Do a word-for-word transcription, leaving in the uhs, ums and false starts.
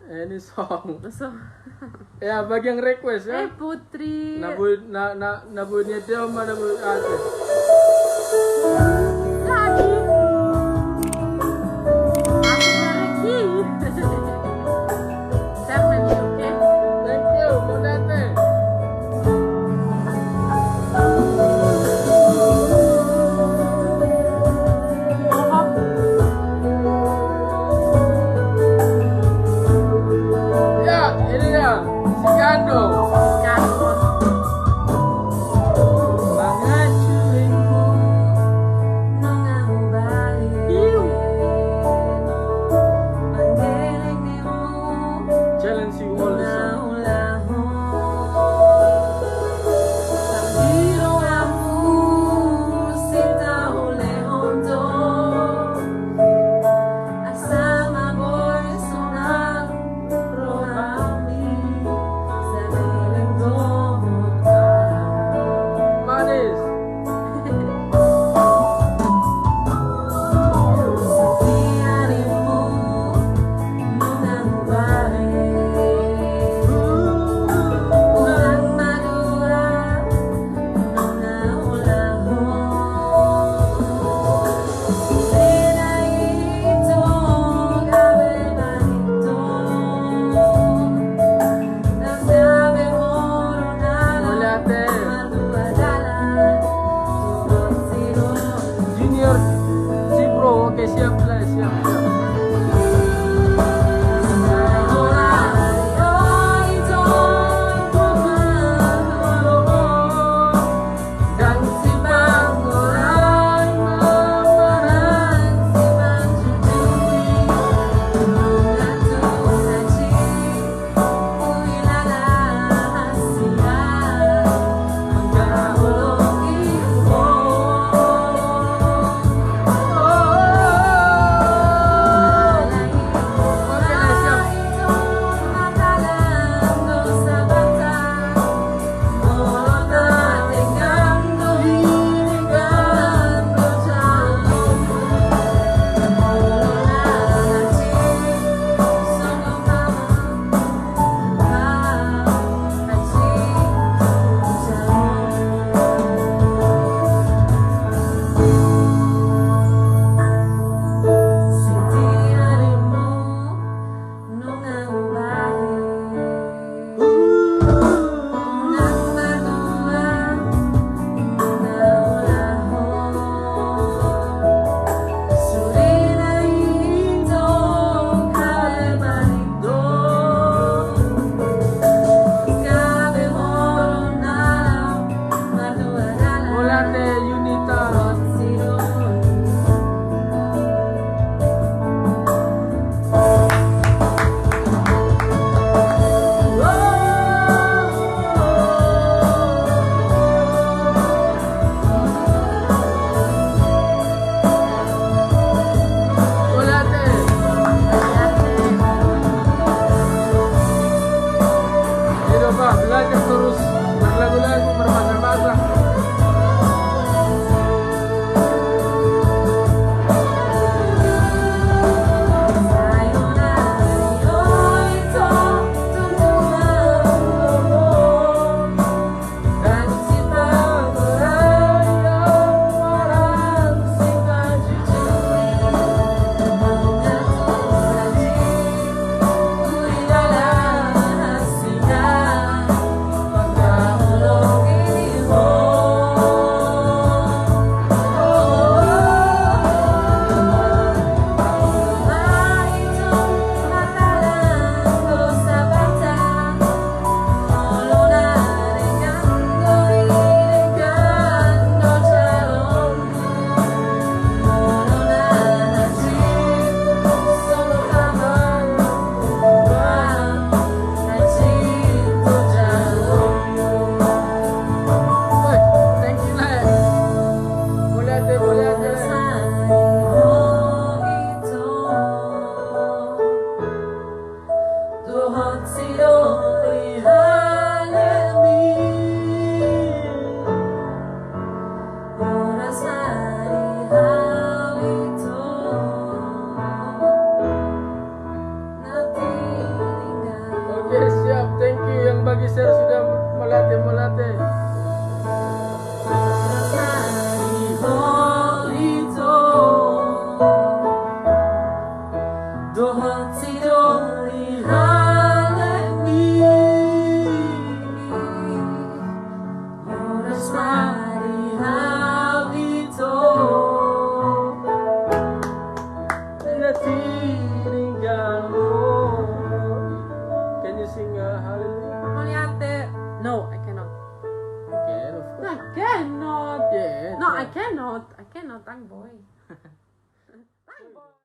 Any song. So. Ya, bagi yang request ya. Eh, Putri. Na boi, na, na, na boi ni dia ma na boi ate. Lagi. Asik lagi. Thank you, Bonate. Ya, ini dia, si Gando. Gando. Iu. Challenge you all, listen. Manis. Junior Cipro, oke, siap, siap, siap. Belajar terus berlagu-lagu, bermasa-masa. Dohot sidoli halani, horas ma di hau ito. Na tininggalhon. Can you sing, uh, Hallelujah? Mauliate. No, I cannot. You can, of course. I cannot. Yeah. No, I cannot. I cannot, Ang Boy.